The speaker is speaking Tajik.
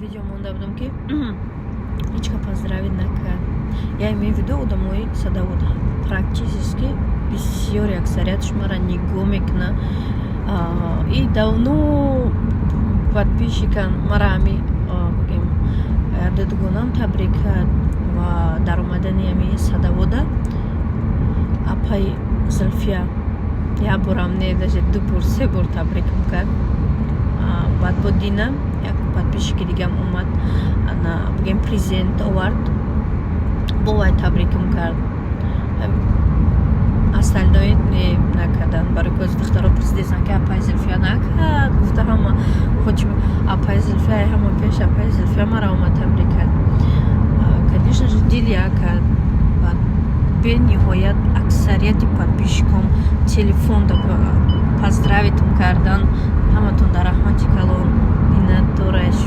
Видео монда будам, ки ҳеч ка поздравить накард. Я имею в виду одамои садовод. Практически бисёри, аксариятш мара нигоҳ мекунад и давно подписчикан. Мара ҳами, бигем, дудгонам табрик кард ва дар омадани ҳами садовода апаи Зулфия як борам не, даже ду бор, се бор табрикам кард. Баъд бо Дина, як подписчики дигам омад, ана, бигем, презент овард, бо вай табрикам кард. Остальное не накардан, барои ки духтаро пурсидесан, ки апаи Зулфия накард, гуфта. Ҳама хоч апаи Зулфия, ҳама пеш апаи Зулфия мара омад, табрик кард. Конечно же, Дилия кард. Баъд бениҳоят аксарияти подписчиком телефон поздравитам кардан. Ҳаматон дар раҳмати калон, миннатдораш.